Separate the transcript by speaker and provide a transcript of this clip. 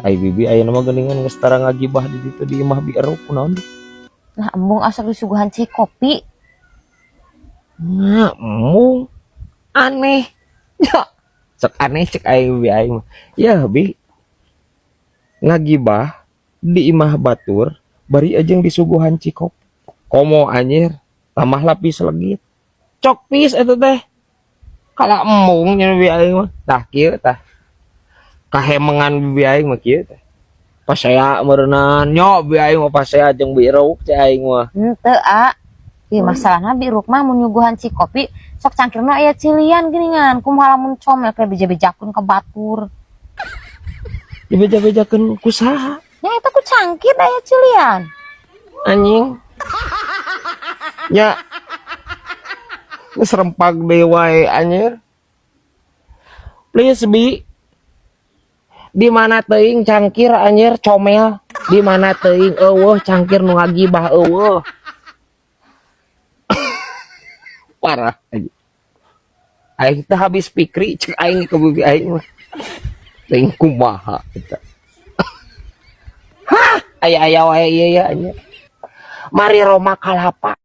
Speaker 1: Ai bibi ayeuna mah geuningan geus tara ngagibah di ditu di imah Bi Eruk, kunaon?
Speaker 2: Nah, embung asa disuguhan cai kopi.
Speaker 1: Nah, embung aneh. Ya, cek aneh cek aing, bibi aing mah. Ya, bi ngagibah di imah batur bari aja disuguhan cikop. Komo anjir, tambah lapis legit. Cok pis eta teh. Kala embung nya bibi aing mah. Tah kieu tah. Kahemengan bibi aing mah kieu teh. Pasea meureunan nyo bibi aing mah, pasea jeung Bi Eruk cek aing mah.
Speaker 2: Henteu, a. Ih, masalahna Bi Eruk mah mun nyuguhan cai kopi sok cangkirna aya cilian geuningan. Kumaha lamun comel kayak beja-bejakeun ka batur?
Speaker 1: Dibeja-bejakeun ku saha?
Speaker 2: Ya eta ku cangkir aya cilian.
Speaker 1: Anjing. Nya. Geus rempag deui wae anjir. Please, Bi. Di mana teuing cangkir anjir comel? Di mana teuing, euweuh cangkir nu ngagibah, euweuh. Parah anjir. Aing teh habis pikri cek aing ke bibi aing mah. Teuing kumaha eta. Hah, aya-aya wae ieu ya anjir. Mari Roma kalapa.